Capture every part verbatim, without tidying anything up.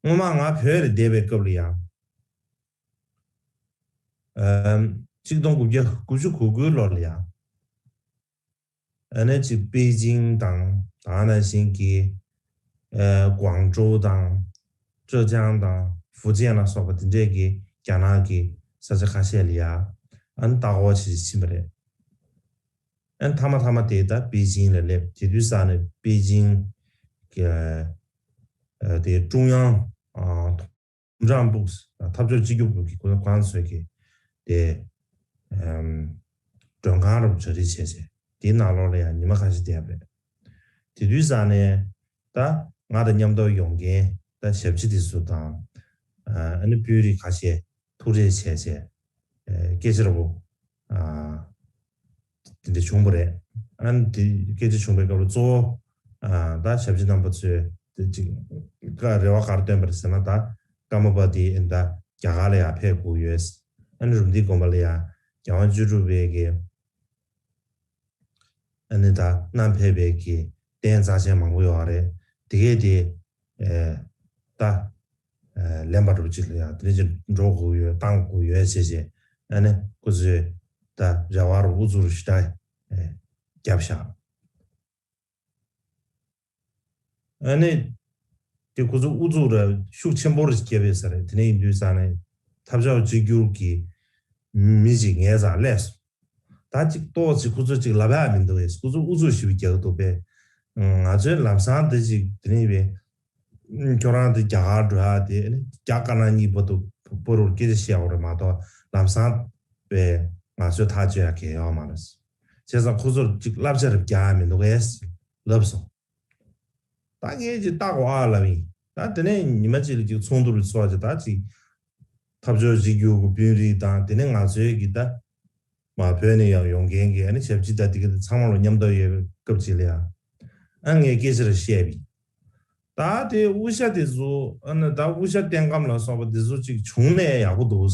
སྔོན་མ་ང་བོད་ལ་བསྡད་པའི་སྐབས་ལ་ཡང་། ཨམ། གཅིག་སྟོང་དགུ་བརྒྱ་དགུ་བཅུ་གོ་དགུ་ལོ་ལ་ཡང་། ཨ་ནི་གཅིག་པེ་ཅིང་དང་། ད་ག་ནང་བཞིན་གྱི་ཨ་ཀོང་ཀྲོའུ་དང་། ཀྲེ་ཅང་དང་ཧྥུ་ཅན་ལ་སོགས་པ་དེ་འདྲས་ཀྱི་རྒྱ་ནག་གི་ས་ཆ་ཁ་ཤས་ལ་ཡ་ཨ་ནི་ལྟ་སྐོར་བྱེད་ཕྱིན་པ་རེད། ཨ་ནི་མཐའ་མ་མཐའ་མ་དེ་ད་པེ་ཅིང་ལ་སླེབས། དེ་དུས་ས་ནས་པེ་ཅིང་གི་ཨ་དེ་ཀྲུང་དབྱང་ཨ། ཀྲང་པུག་འཐབ་ཕྱོགས་གཅིག་གྱུར་པུའུ་གི་ཁོ་ཚོ་ཁོ་རང་ཚོའི་གི་དེ་ཨམ། མགྲོན་ཁང་རུ་གྲ་སྒྲིག་བྱས་བྱས། དེའི་ནང་ལོགས་ལ་ཡང་ཉི་མ་ཁ་ཤས་བསྡད་པ་རེད། དེ་དུས་ས་ནས་ད་ང་དང་མཉམ་དུ་ཡོང་མཁན་ད་ཞབས་ཕྱི་དེ་ཚོ་དང་། ཨ་ནི་དཔོན་རིགས་ཁ་ཤས་ཐུག་འཕྲད་བྱས་བྱས། ཨ་སྐད་ཆ་ར་བོ། ཨ། དེ་འདྲ་བྱུང་བ་རེད། ཨ་ནི་དེ་སྐད་ཆ་བྱུང་བའི་སྐབས་ལ་གཙོ་བོ། ཨ་ད་ཞབས་ཕྱི་རྣམ་པ་ཚོས་དེ་ཅིག་ཀ་རེ་བ་ག་རེ་བཏོན་པ་རེད་ཟེར་ན། ད་ཀརྨ་པ་དེ་ཨ་ནི་ད་རྒྱ་གར་ལ་ཡང་ཕེབས་དགོས་ཡོད། ཨ་ནི་རུམ་བཏེག་དགོན་པ་ལ་ཡང་རྒྱལ་དབང་བཅུ་དྲུག་པའི་གི་ཨ་ནི་ད་བསྣམས་ཕེབས་པའི་གི་རྟེན་རྩ་ཆེན་མང་པོ་ཡོད་རེད། དེ་གས་དེ་ཨེ་ད་ཨེ་ལེན་པ་འགྲོ་ཅིག་ལ་ཡང་དེ་འདྲ་ཅིག་འགྲོ་དགོས་ཡོད། བཏང་དགོས་ཡོད་ཟེར་བྱས། ཨ་ནི་ཁོ་ཚོས་ད་རེ་བ་རུ་ཨུ་ཚུགས་རུ་ཞེ་དྲག་ཨེ་བརྒྱབ་བཞག་ཨ་ནི་དེ་ཁོ་ཚོ་ཨུ་ཚུགས་ར་ཤུགས་ཆེན་པོ་རུ་བརྒྱབ་ཡོད་ས་རེད། དེ་ནས་ཡིན་དུས་ཙང་ནས་འཐབ་ཕྱོགས་གཅིག་གྱུར་གྱི་མི་ཅིག་ངའི་རྩར་སླེབས་སོང་། ད་ཅིག་ཏོག་ཅིག་ཁོ་ཚོ་ཅིག་ལབ་ཡག་མི་འདུག་ཨེ། ཁོ་ཚོ་ཨུ་ཚུགས་ཞེ་པོ་རྒྱག་གི་འདུག་པས། ང་ཚོའི་ལམ་སང་དེ་ཅིག་དེ་ནས་པས། ཁྱོད་རང་དེ་རྒྱ་གར་འགྲོ་ཡག་དེ་ཨ་ནི་རྒྱ་དཀར་ནག་གཉིས་བར་དུ་བར་དུ་སྐད་ཆ་བཤད་དགོས་རེད་མ་གཏོགས། ལམ་སང་པས་ང་ཚོས་ཐག་གཅོད་ཡག་གལ་ཡོད་མ་རེད། བྱས་ཙང་ཁོ་ཚོར་ཅིག་བསླབ་བྱ་རེ་རྒྱག་ཡག་མི་འདུག་ཨེ་ལབ་སོང་། ད་ངས་ཅིག་ལྟ་དགོས་ཨ་ལབ་ཡིན། ད་དེ་ནས་ཉི་མ་གཅིག་ལ་ཅིག་ཚོགས་འདུ་རེ་ཚོགས་བྱས། ད་ཅིག་འཐབ་ཕྱོགས་གཅིག་གྱུར་གྱི་དཔོན་རིགས་དང་། དེ་ནས་ང་ཚོའི་གི་ད་མ་བོད་ནས་ཡང་ཡོང་མཁན་གྱི་ཨ་ནི་ཞབས་ཕྱི་ད་དེ་ག་དེ་ཚང་མ་ལ་མཉམ་དུ་ཡོད་པའི་སྐབས་ཅིག་ལ་ཡང་ཨ་ངས་སྐད་ཆ་རེ་བཤད་པ་ཡིན། ད་དེ་དབུ་ཞྭ་དེ་ཚོ་ཨ་ནི་ད་དབུ་ཞྭ་བསྟེན་ཁམས་ལ་སོགས་པ་དེ་ཚོ་ཅིག་བྱུང་ནས་ཡག་པོ་འདུག་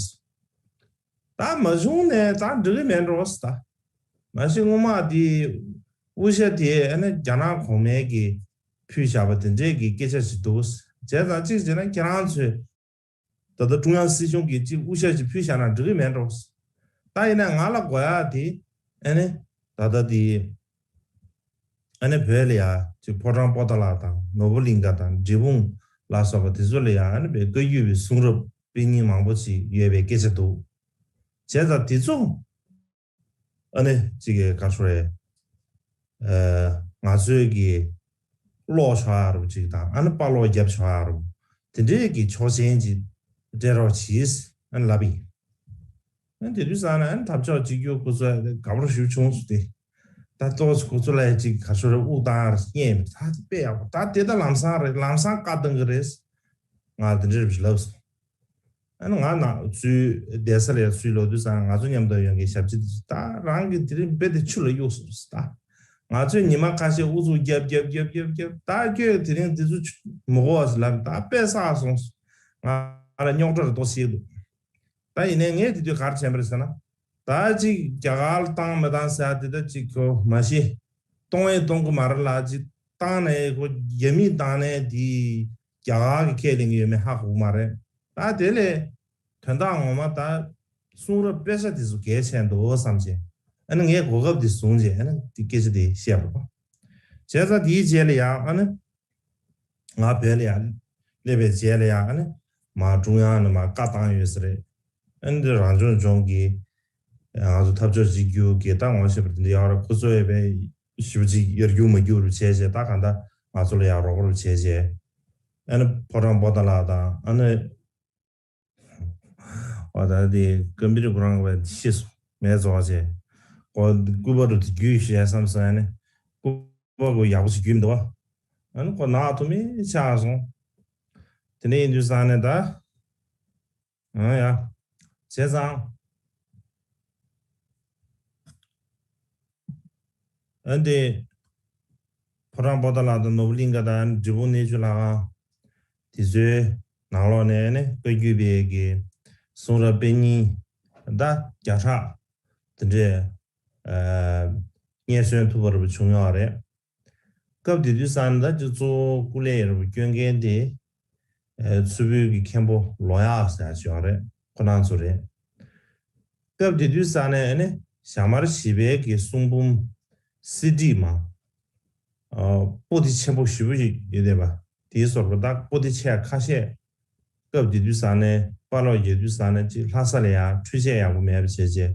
ད་མ་བྱུང་ནས་ད་འགྲིག་གི་མེད་འགྲོ་ཟེར། ད་མ་གཞི་སྔོན་མ་དེ་དབུ་ཞྭ་དེ་ཨ་ནི་རྒྱ་ནག་གོང་མའི་གི་ཕུལ་བཞག་པ་དེ་འདྲའི་གི་སྐད་ཆ་ཞིག་འདུག་བྱས་ཙང་གཅིག་བྱས་ན་ཁྱེད་རང་ཚོས་ད་ལྟ་ཀྲུང་དབྱང་སྲིད་གཞུང་གིས་གཅིག་དབུ་ཞྭ་ཞིག་ཕུལ་བཞག་ན་འགྲིག་གི་མེད་འགྲོ། ད་ཡིན་ན་ང་ལ་དགོས་ཡག་དེ་ཨ་ནི་ད་ལྟ་དེ་ཨ་ནི་བོད་ལ་ཡ་ཅིག་ཕོ་བྲང་པོ་ཏཱ་ལ་དང་ནོར་བུ་གླིང་ག་དང་འབྲས་སྤུངས་ལ་སོགས་པ་དེ་ཚོ་ལ་ཡ་ཨ་ནི་བཀའ་བརྒྱུད་པའི་གསུང་རབ་དཔེ་རྙིང་མང་པོ་ཞིག་ཡོད་པའི་སྐད་ཆ་འདུག་བྱས་ཙང་དེ་ཚོ་ཨ་ནི་ཅིག་ག་རེ་ཟེར། ཨ་ང་ཚོའི་གི་ཀློག་ཆོག་ཡག་རུ་ཅིག་དང་། ཨ་ནི་པར་ཀློག་རྒྱབ་ཆོག་ཡག་རུ་དེ་འདྲའི་གི་ཆོག་མཆན་ཅིག་སྤྲད་རོགས་གྱིས་ཨ་ནི་ལབ་ཡིན། ཨ་ནི་དེ་དུས་ཙང་ནས་ཨ་ནི་འཐབ་ཕྱོགས་གཅིག་གྱུར་ཁོ་ཚོ་དགའ་པོ་ཞེ་པོ་བྱུང་སོང་སྟེ། ད་ཏོག་ཙམ་ཁོ་ཚོ་ལ་ཅིག་ག་རེ་ཟེར་རེད། དབུགས་བཏང་ཡག་རེ་རྙེད་པ་ད་དཔེ་ཡག་པོ། ད་དེ་ད་ལམ་སང་རེད། ལམ་སང་བཀའ་གཏོང་གི་རེད། ང་དེ་འདྲ་རེ་ལབ་སོང་། ཨ་ནི་ང་ནང་ཚུར་བསྡད་ས་ལ་ཚུར་ལོག་དུས་ཙང་ང་ཚོ་མཉམ་དུ་ཡོང་མཁན་ཞབས་ཕྱི་དེ་ཚོ་ད་རང་གི་དེ་རིང་རྦད་དེ་ཆུ་ལ་གཡུགས་སོང་ཟེར། ད་ང་ཚོས་ཉི་མ་ཁ་ཤས་ཨུ་ཚུགས་རྒྱབ་རྒྱབ་རྒྱབ་རྒྱབ་རྒྱབ། ད་ཁྱོད་དེ་རིང་དེ་ཚོ་ཆུ་མི་གོ་བ་ཟེར་ལབ། ད་དཔེ་བསགས་སོང་ཟེར། ང་ལ་རྙོག་དྲ་རེ་ཏོག་ཙམ་བྱས་འདུག་ད་ཡིན་ནའི་ངས་དེ་དུས་ག་རེ་བྱས་པ་རེད་ཟེར་ན། ད་ཅིག་རྒྱ་གར་ལ་བཏང་མི་བཏང་ཟེར་ཡག་དེ་ད་ཅིག་ཁོ་མ་ཤེས། གཏོང་ཡང་གཏོང་གི་མ་རེད་ལ། ཅིག་བཏང་ནས་ཁོ་རྒྱ་མིས་བཏང་ནས་དེ་རྒྱ་གར་གྱི་ཁས་ལེན་གྱི་ཡོད་མེད་ཧ་གོ་གི་མ་རེད། ད་དེ་ལས་དོན་དག་ངོ་མ་ད་གསུང་རབ་དཔེ་ཆ་དེ་ཚོ་གལ་ཆེན་འདུག་བསམ་བྱས། ཨ་ནི་ངས་གོ་སྐབས་དེ་བཟུང་བྱས་ཨ་ནི་དེ་སྐད་ཆ་དེ་བཤད་པ་རེད། བྱས་ཙང་དེའི་རྗེས་ལ་ཡང་ཨ་ནི་ང་བོད་ལ་ཡང་སླེབས་པའི་རྗེས་ལ་ཡང་ཨ་ནི་མར་ཀྲུང་དབྱང་ནས་མར་བཀའ་བཏང་ཡོད་ས་རེད། ཨ་ནི་འདི་རང་སྐྱོང་ལྗོངས་ཀྱི་ང་ཚོ་འཐབ་ཕྱོགས་གཅིག་གྱུར་གྱི་ད་ངོ་ཤེས་པ་དེ་འདྲ་ཡོད་རེད། ཁོ་ཚོ་ཡོད་པའི་ཞེ་པོ་ཅིག་ཡར་རྒྱུག་མར་རྒྱུག་རུ་བྱས་བྱས། ད་གང་ལྟར་ང་ཚོ་ལ་ཡང་རོགས་རུ་བྱས་བྱས། ཨ་ནི་ཕོ་བྲང་པོ་ཏཱ་ལ་དང་ཨ་ནི་འོ་ད་དེ་ཀམ་པི་རི་ཁོ་རང་བས་ཤི་སོང་། མེད་བཟོ་བ་བྱས། ཁོ་སྐུད་པ་རུ་དེ་རྒྱུས་བཤད་བསམ་སོང་། ཨ་ནི་སྐུད་པ་ཁོ་ཡག་པོ་ཞིག་རྒྱུས་མི་འདུག་བ། ཨ་ནི་ཁོ་ནག་ཐུག་མི་ཆགས་སོང་། དེ་ནས་ཡིན་དུས་ཙང་ནས་ད། ཨ་ཡ། བྱས་ཙང་། ཨ་འདི། ཕོ་བྲང་པོ་ཏཱ་ལ་དང་ནོར་བུ་གླིང་ག་དང་འབྲས་སྤུངས་གནས་མཆོག་ལྷ་ཁང་། དེ་ཚོའི་ནང་ལོགས་ནས་ནི་བཀའ་བརྒྱུད་པའི་གི་གསུང་རབ་དཔེ་རྙིང་ད་བརྒྱ་ཕྲག་དེ་འདྲས་ཨ་རྙེད་སོན་ཐུབ་པ་རུ་བྱུང་ཡོད་རེད། སྐབས་དེ་དུས་ཙང་ད་ཅིག་གཙོ་བོ་སྐུ་ལས་རུ་བསྐྱོན་མཁན་དེ་ མཚུར་ཕུ་གི་མཁན་པོ་ལོ་ཡག་ཟེར་ཡག་ཅིག་ཡོད་རེད། ཁོ་རང་ཚོ་རེད། སྐབས་དེ་དུས་ས་ནས་ཨ་ནི་ཞྭ་དམར་བཞི་པའི་གི་གསུང་འབུམ་གསེར་བྲིས་མ། ཨ། པོ་ཏི་ཆེན་པོ་ཞེ་པོ་ཞིག་ཡོད་བསྡད་པ། དེའི་ཟུར་པ་དག་པོ་ཏི་ཆེ་ཁ་ཤས། སྐབས་དེ་དུས་ས་ནས་དཔའ་ཀློག་རྒྱག་དུས་ས་ནས་ཅིག་ལྷ་ས་ལ་ཡང་འཕྲུལ་ཆས་ཡག་པོ་མེད་པ་བྱས་རྗེས།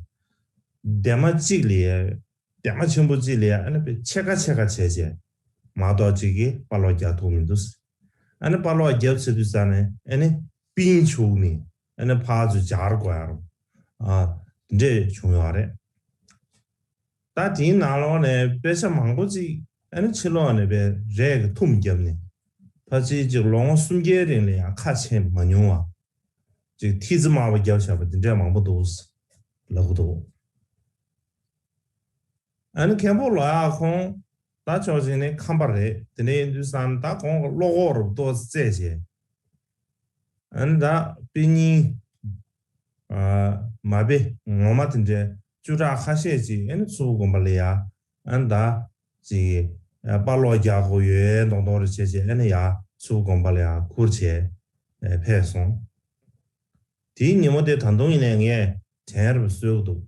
སྡེར་མ་གཅིག་ལ་ཡ། སྡེར་མ་ཆེན་པོ་གཅིག་ལ་ཡ་ཨ་ནི་དཔེ་ཕྱེད་ཀ་ཕྱེད་ཀ་བྱས་རྗེས། མ་གཏོགས་གཅིག་གིས་དཔའ་ཀློག་རྒྱག་ཐུབ་མི་འདུག་ཨ་ནི་དཔའ་ཀློག་རྒྱབ་ཚར་དུས་ས་ནས་ཨ་ནི་པིན་བྱུག་ནས་ཨ་ནི་ཕར་ཚུར་སྦྱར་དགོས་ཡ་རུ། ཨ། དེ་འདྲས་བྱུང་ཡོད་རེད། ད་དེའི་ནང་ལོགས་ནས་དཔེ་ཆ་མང་པོ་ཅིག་ཨ་ནི་ཕྱི་ལོགས་ནས་དཔེ་རས་ཀྱི་ཐུམ་བརྒྱབ་ནས། ཕལ་ཆེར་ཅིག་ལོ་ངོ་སུམ་བརྒྱའི་རིང་ལ་ཡང་ཁ་ཕྱེ་མ་མྱོང་བ། ཅིག་ཐིག་ཙི་དམར་པོ་བརྒྱབ་བཞག་པ་དེ་འདྲས་མང་པོ་འདུག་ལབ་གི་འདུག་ཨ་ནི་མཁན་པོ་ལོ་ཡག་ཁོང་ད་ཕྱོགས་གཅིག་ནས་ཁམས་པ་རེད། དེ་འདྲ་ཡིན་དུས་ཙང་ད་ཁོང་གི་བློ་ཁོག་རུ་ཏོག་ཙམ་བཙལ་བྱས། ཨ་ནི་ད་དཔེ་རྙིང་། ཨ། མ་དཔེ་ངོ་མ་དེ་འདྲའི་བཅུ་ཕྲག་ཁ་ཤས་ཅིག་ཨ་ནི་མཚུར་ཕུ་དགོན་པ་ལ་ཡ། ཨ་ནི་ད་ཅིག་ཨ། དཔའ་ཀློག་རྒྱག་དགོས་ཡོད་མདོག་མདོག་རེ་བྱས་བྱས་ཨ་ནི་ཡ་མཚུར་ཕུ་དགོན་པ་ལ་ཡ་ཁུར་བྱས་ཨ། ཕེབས་སོང་། དེའི་ཉིན་མོ་དེ་ད་དུང་ཡིན་ནའི་ངས་དྲན་རབས་གསོལ་གྱི་འདུག་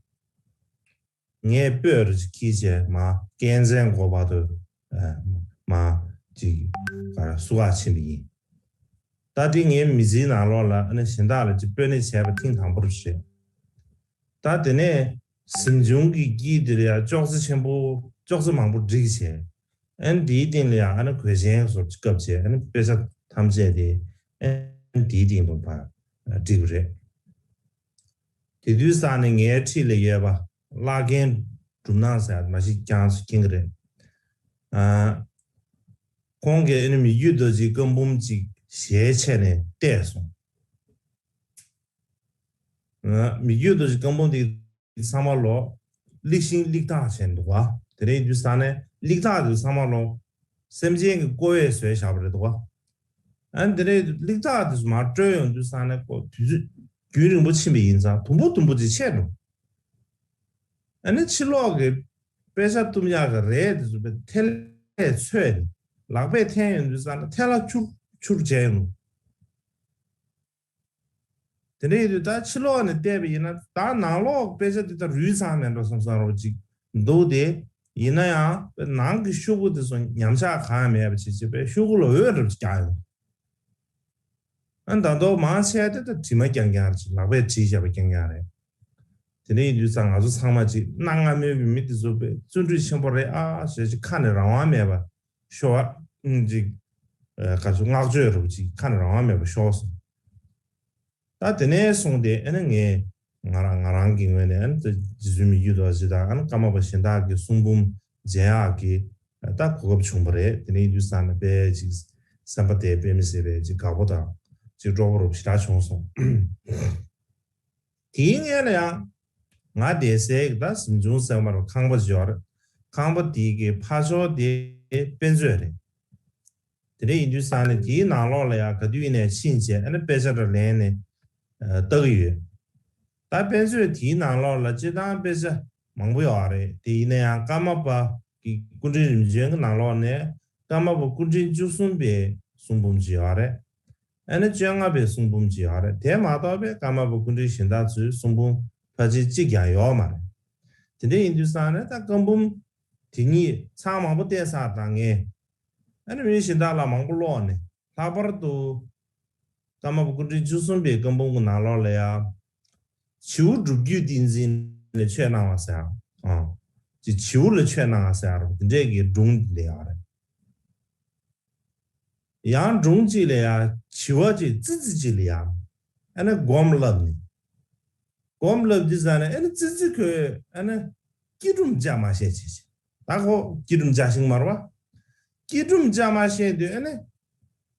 ངས་སྤོས་རུ་ཅིག་འཁྱེར་བྱས་མ་སྐས་འཛེག་མགོ་བར་དུ་ཨ། མ་ཅིག་ག་རེ་བསུ་བ་ཕྱིན་པ་ཡིན། ད་དེ་ངའི་མི་ཚེའི་ནང་ལོགས་ལ་ཨ་ནི་གཞན་དག་ལ་ཅིག་སྤོས་སྣེ་བྱས་པ་ཐེངས་དང་པོ་རེད། ད་དེ་ནས་གཟིམ་ཆུང་གི་དཀྱིལ་དེ་ལ་ཡང་ཅོག་ཙེ་ཆེན་པོ་ཅོག་ཙེ་མང་པོ་བསྒྲིགས་བྱས། ཨ་ནི་དེའི་སྟེང་ལ་ཡང་ཨ་ནི་གོས་ཆེན་སོགས་ཀྱིས་བཀབ་བྱས་ཨ་ནི་དཔེ་ཆ་ཐམས་ཅད་དེ་ཨ་ནི་དེའི་སྟེང་དུ་ཕར་བསྒྲིགས་པ་རེད། དེ་དུས་ཙང་ནས་ངའི་འཁྲིས་ལ་ཡོད་པ་བླ་རྒན་གྲུབ་སྣང་ཟེར་མ་ཞིག་ཀྱང་སུ་མཁྱེན་གྱི་རེད། ཨ། ཁོང་གིས་ཨ་ནི་མི་བསྐྱོད་རྡོ་རྗེའི་བཀའ་འབུམ་ཅིག་ཞལ་ཕྱེ་ནས་བལྟས་སོང་། ཨ། མི་བསྐྱོད་རྡོ་རྗེའི་བཀའ་འབུམ་དེ་ཚང་མ་ལོ་ལེགས་ཤིང་ལེགས་ཐག་བྱས་འདུག་བ། དེ་རིང་དུས་ས་ནས་ལེགས་ཐག་དེ་ཚང་མ་ལོ་སེམས་ཅན་གྱི་ཀོ་བས་བཟོས་བཞག་པ་རེད་འདུག་བ། ཨ་ནི་དེ་རིང་ལེགས་ཐག་དེ་ཚོ་མར་བཀྲོལ་ཡོང་དུས་ས་ནས་ཀོ་དུས་ཚོད་རྒྱུན་རིང་པོ་ཕྱིན་པ་ཡིན་ཙང་དུམ་བུ་དུམ་བུ་ཅིག་ཆད་འགྲོ། ཨ་ནི་ཕྱི་ལོགས་ཀྱི་དཔེ་ཆ་བཏུམ་ཡག་གི་རས་དེ་ཚོ་དཔེ་ཐལ་ལས་ཚོས་ནས་ལག་པས་འཐེན་ཡོང་དུས་ས་ནས་ཐལ་ལ་འཁྱུར་འཁྱུར་བྱས་ཡོང་། དེ་འདྲ་ཡིན་དུས་ད་ཕྱི་ལོགས་ནས་བལྟས་པ་ཡིན་ན་ད་ནང་ལོགས་དཔེ་ཆ་འདི་ད་རུལ་ཚར་མེད་འགྲོ་བསམ་བསམ་རོ་ཅིག་འདུག་སྟེ། ཡིན་ན་ཡང་ནང་གི་ཤོག་བུ་དེ་ཚོ་ཉམས་ཆག་གང་ཡང་མེད་པ་བྱེད་བྱེད་པའི་ཤོག་གུ་ལ་འོད་རབ་ཀྱང་ཡོང་། ཨ་ད་དུང་མང་ཆེ་དེ་ད་དྲི་མ་རྐྱང་རྐྱང་རེད། ཅིག་ལག་པས་བྲིས་བཞག་པ་རྐྱང་རྐྱང་རེད། དེ་འདྲ་ཡིན་དུས་ཙང་ང་ཚོ་ཚང་མ་ཅིག་གནའ་སྔ་མོའི་གི་མི་དེ་ཚོ་དཔེ་བརྩོན་འགྲུས་ཆེན་པོ་རེད་ཨ་ཞེས་ཅིག་ཁ་ནས་རང་དབང་མེད་པ། ཤོར་བ། ཅིག་ཨ། ག་ཚོད་བསྔགས་བརྗོད་རུ་ཅིག་ཁ་ནས་རང་དབང་མེད་པ་ཤོར་སོང་། ད་དེ་ནས་བཟུང་སྟེ་ཨ་ནི་ངས་ང་རང་ང་རང་གི་ངོས་ནས་ཨ་ནི་རྗེ་བཙུན་མི་བསྐྱོད་རྡོ་རྗེ་དང་ཨ་ནི་ཀརྨ་པ་གཞན་དག་གི་གསུང་འབུམ་མཇལ་ཡག་གི་ད་གོ་སྐབས་བྱུང་བ་རེད། དེ་ནས་ཡིན་དུས་ཙང་ནས་དཔེ་ཅིག་སེམས་པ་དེ་དཔེ་མི་སྲིད་པའི་ཅིག་དགའ་པོ་དང་ཅིག་སྤྲོ་པོ་རུ་ཞེ་དྲག་བྱུང་སོང་། དེའི་སྔོན་ལ་ཡང་ང་བསྡད་སའི་ད་གཟིམ་ཆུང་ཟེར་མ་རུ་ཁང་པ་ཅིག་ཡོད་རེད། ཁང་པ་དེའི་གི་ཕར་ཕྱོགས་དེ་དཔེ་མཛོད་རེད། དེ་འདྲ་ཡིན་དུས་ཙང་ནས་དེའི་ནང་ལོགས་ལ་ཡང་ག་དུས་ཡིན་ནའི་ཕྱིན་བྱས་ཨ་ནི་དཔེ་ཆ་འདྲ་ལེན་ནས་ཨ། ལྟ་གི་ཡོད། ད་དཔེ་མཛོད་དེའི་ནང་ལོགས་ལ་སྤྱིར་བཏང་དཔེ་ཆ་མང་པོ་ཡོད་རེད། དེ་ཡིན་ན་ཡང་ཀརྨ་པ་གི་སྐུ་ཕྲེང་རིམ་བྱོན་གྱི་ནང་ལོགས་ནས་ཀརྨ་པ་སྐུ་ཕྲེང་བཅུ་གསུམ་པའི་གསུང་འབུམ་ཅིག་ཡོད་རེད། ཨ་ནི་བཅོ་ལྔ་པའི་གསུང་འབུམ་ཅིག་ཡོད་རེད། དེ་མ་གཏོགས་པའི་ཀརྨ་པ་སྐུ་ཕྲེང་གཞན་དག་ཚོའི་གསུང་འབུམ་ཕལ་ཆེར་གཅིག་ཀྱང་ཡོད་མ་རེད། དེ་འདྲ་ཡིན་དུས་ཙང་ནས་ད་བཀའ་འབུམ་དེ་ཉིད་ཚང་མང་པོ་བལྟས་ཚར་དང་ངས་ཨ་ནི་མི་གཞན་དག་ལ་མང་པོ་ཀློག་ནས་ལྷག་པར་དུ་ཀརྨ་པ་སྐུ་ཕྲེང་བཅུ་གསུམ་པའི་བཀའ་འབུམ་གྱི་ནང་ལོགས་ལ་ཡང་། བྱིའུ་སྒྲུབ་བརྒྱུད་བསྟན་འཛིན་ལ་ཆོས་གནང་བ་ཟེར་ཡང་། ཨ། ཅིག་བྱིའུ་ལ་ཆོས་གནང་བ་ཟེར་ཡང་དེ་འདྲས་ཀྱི་སྒྲུང་འདི་ཡང་རེད། ཡང་སྒྲུང་གཅིག་ལ་ཡང་བྱི་བ་ཅིག་ཙི་ཙི་ཅིག་ལ་ཡང་། ཨ་ནི་སྒོམ་བསླབས་ནས། སྒོམ་བསླབས་དུས་ཙ་ནས་ཨ་ནི་ཙི་ཙི་ཁོས་ཨ་ནི་སྐྱིལ་ཀྲུང་བཅའ་མ་བཤད་བྱེད་ཅིག་ད་ཁོ་སྐྱིལ་ཀྲུང་བཅའ་ཤིང་མར་བ། སྐྱིལ་ཀྲུང་བཅའ་མ་བཤད་དུས་ཨ་ནི།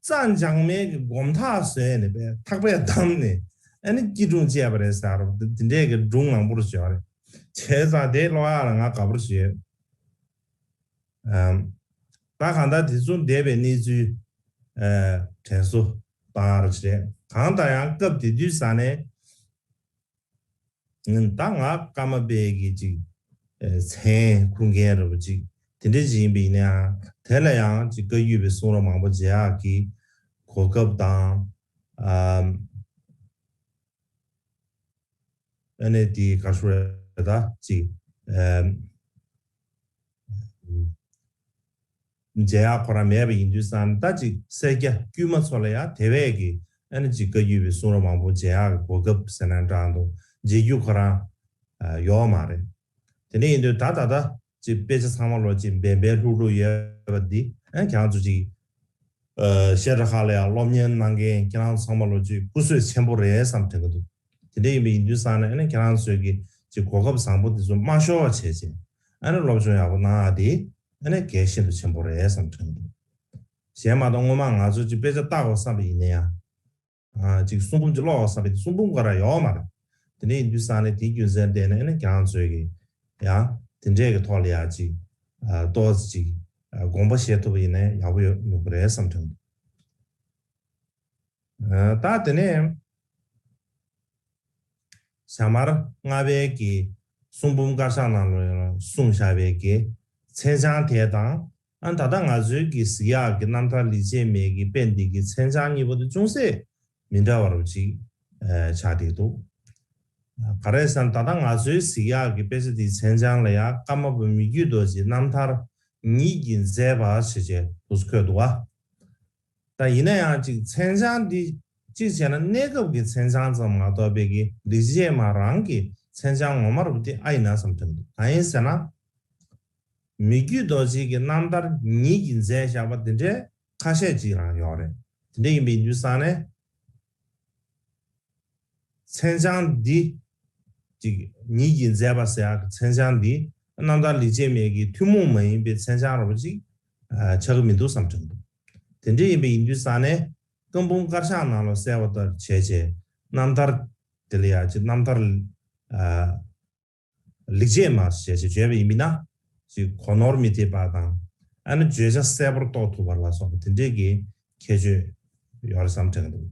རྩ་འཇག་མའི་གི་སྒོམ་ཐག་བཟོས་ནས་པས་ཐག་པས་བསྡམས་ནས་ཨ་ནི་སྐྱིལ་ཀྲུང་བཅས་པ་རེད་ཟེར་རོ། དེ་འདྲས་ཀྱི་སྒྲུང་མང་པོ་རུ་བྱས་པ་རེད། བྱས་ཙང་དེ་ཀློག་ཡག་ལ་ང་དགའ་པོ་རུ་བྱས། ཨམ། ད་གང་ལྟར་དེ་ཚོ་འདས་པའི་གནས་ཚུལ་ཨ། དྲན་གསོ་བཏང་ཡག་རུ་བྱས། གང་ལྟར་ཡང་སྐབས་དེ་དུས་ས་ནས། ད་ང་ཀརྨ་པའི་གི་ཅིག་ཨེ། མཚན་འཁུར་མཁན་རེད་པ་ཅིག་དེ་འདྲ་ཅིག་ཡིན་པ་ཡིན་ན་ཡང་དེ་ལ་ཡང་ཅིག་བཀའ་བརྒྱུད་པའི་གསུང་རབ་མང་པོ་མཇལ་ཡག་གི་གོ་སྐབས་དང་ ཨ་ནི་དེ་ག་ཞུ་རེད་ད་ཅིག་ཨ། མཇལ་ཡག་ཁོ་རང་མེད་པ་ཡིན་དུས་ཙང་ད་ཅིག་སེར་སྐྱ་དཀྱུས་མ་ཚོ་ལ་ཡང་དེ་བས་ཀྱི་ཨ་ནི་ཅིག་བཀའ་བརྒྱུད་པའི་གསུང་རབ་མང་པོ་མཇལ་ཡག་གི་གོ་སྐབས་ཟེར་ན་འདྲ་འདུག་མཇལ་རྒྱུ་ཁོ་རང་ཡོད་མ་རེད། དེ་འདྲ་ཡིན་དུས་ད་ད་ལྟ་ཅིག་དཔེ་ཆ་ཚང་མ་ལོ་ཅིག་འབེན་འབེན་ལྷུག་ལྷུག་ཡོད་པ་འདི་ཨ་ཁྱེད་རང་ཚོ་ཅིག་བཤད་གྲྭ་ཁག་ལ་ཡང་སློབ་གཉེར་གནང་མཁན་ཁྱེད་རང་ཚང་མ་ལོ་ཅིག་སྐུ་བསོད་ཆེན་པོ་རེད་བསམ་དྲན་གྱི་འདུག་དེ་འདྲ་ཡིན་པ་ཡིན་དུས་ཙང་ནས་ཨ་ནི་ཁྱེད་རང་ཚོས་ཀྱི་ཅིག་གོ་སྐབས་བཟང་པོ་འདི་ཚོ་མ་ཤོར་བ་བྱས་བྱས་ཨ་ནི་སློབ་སྦྱོང་ཡག་པོ་གནང་ཡག་དེ་ཨ་ནི་གལ་ཤིན་ཏུ་ཆེན་པོ་རེད་བསམ་དྲན་གྱི་འདུག་གཞན་མ་གཏོགས་སྔོན་མ་ང་ཚོ་ཅིག་དཔེ་ཆ་ལྟ་དགོས་བསམ་པ་ཡིན་ན་ཡང་ཅིག་གསུང་འབུམ་ཅིག་ཀློག་དགོས་བསམ་པ་ཡིན་གསུང་འབུམ་ག་ར་ཡོད་མ་རེད། དེ་འདྲ་ཡིན་དུས་ཙང་ནས་དེའི་རྒྱུ་མཚན་བརྟེན་ནས་ཨ་ནི་ཁྱེད་རང་ཚོས་ཀྱི་ཡང་དེ་འདྲས་ཀྱི་ཐོག་ལ་ཡང་ཅིག་ཏོག་ཙམ་ཅིག་དགོངས་པ་བཞེས་ཐུབ་པ་ཡིན་ན་ཡག་པོ་ཡོད་ཡོང་གི་རེད་བསམ་དྲན་འདུག་ད་དེ་ནས་ཞྭ་དམར་ལྔ་པའི་གི་གསུང་འབུམ་དཀར་ཆག་ནང་ལ་གསུངས་བཞག་པའི་གི་མཚན་བྱང་དེ་དང་ཨ་ད་ལྟ་ང་ཚོའི་གི་གཟིགས་ཡག་གི་རྣམ་ཐར་ལེགས་བྱས་མའི་གི་དཔེ་འདི་གི་མཚན་བྱང་གཉིས་པོ་དེ་ཅུང་ཟད་མི་འདྲ་བ་རུ་ཅིག་ཆགས་བསྡད་འདུག་ག་རེ་ཟེར་ན་ད་ལྟ་ང་ཚོའི་གཟིགས་ཡག་གི་དཔེ་ཆ་དེའི་མཚན་བྱང་ལ་ཡང་ཀརྨ་པ་མི་བསྐྱོད་རྡོ་རྗེའི་རྣམ་ཐར་ཉིད་ཀྱིས་མཛད་པ་ཞེས་བྱས་འདུག་སེ་འཁོད་འདུག་བ། ད་ཡིན་ན་ཡང་ཅིག་མཚན་བྱང་འདི་གཅིག་བྱས་ན་གནས་སྐབས་ཀྱི་མཚན་བྱང་ཙམ་མ་གཏོགས་པའི་གི་ལེགས་བྱས་མ་རང་གི་མཚན་བྱང་ངོ་མ་རུ་དེ་ཨ་ཡིན་ན་བསམ་དྲན་འདུག་གང་ཡིན་ཟེར་ན། མི་བསྐྱོད་རྡོ་རྗེ་གི་རྣམ་ཐར་ཉིད་ཀྱིས་མཛད་བཞག་པ་དེ་འདྲའི་ཁ་ཤས་ཅིག་རང་ཡོད་རེད། དེ་འདྲ་ཡིན་པའི་ཡིན་དུས་ཙང་ནས། མཚན་བྱང་འདི་ཅིག་ཉིད་ཀྱིས་མཛད་པ་ཟེར་ཡག་གི་མཚན་བྱང་འདི་རྣམ་ཐར་ལེགས་བྱས་མའི་གི་ཐུན་མོང་མ་ཡིན་པའི་མཚན་བྱང་རོ་ཅིག་ཆགས་ཀྱི་མི་འདུག་བསམ་དྲན་འདུག་དེ་འདྲ་ཡིན་པའི་ཡིན་དུས་ཙང་ནས་ཀརྨ་པ་ཀརྨ་ཀར་ཆག་ནང་ལ་གསལ་བ་ལྟར་བྱས་བྱས་རྣམ་ཐར་དེ་ལ་ཡ་ཅིག་རྣམ་ཐར་ལེགས་བྱས་མ་ཞེས་བརྗོད་པ་ཡིན་མིན་ན་ཅིག་གོ་ནོར་མི་ཐེབས་པ་དང་ཨ་ནི་བརྗོད་བྱ་གསལ་པོར་རྟོགས་ཐུབ་པ་ལ་སོགས་པ་དེ་འདྲས་ཀྱི་ཁྱད་ཆོས་ཡོད་རེད་བསམ་དྲན་འདུག